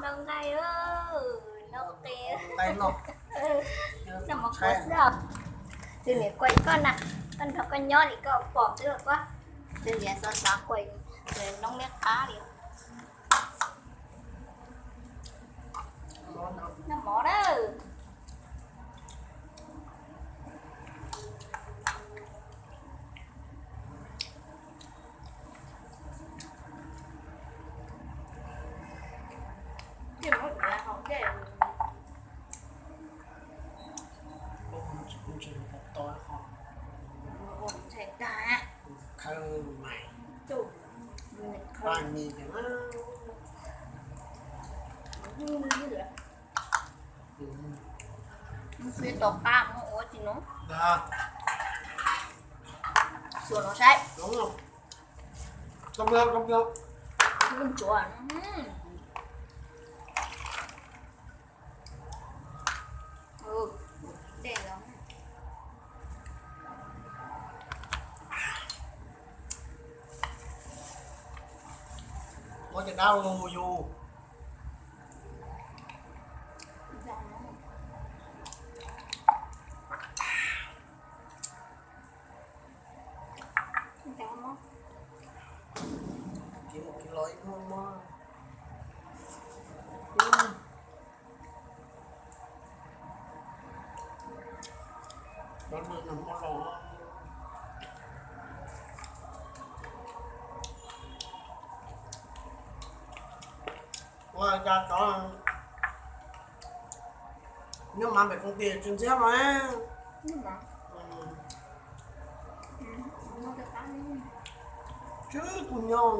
Nqaij, noj qe, noj mov kuav xwb. Tus niam kuav koj na, koj nrog koj nyob li koj pom xwb los kuav. Tus niam xav xav kuav, noob liab qab li. Noj mov na. Mus qhia tom qab mus ua tsis no. Xuas no saib. Ntsuav. Dej los. Muab cov dab los yus. Kiv mus kiv los ib muaj mob. Cov nws nag hmo los, ua cas cov nyob mas pem koom tis tsis ntxiab mas. Tswb kuv nyob.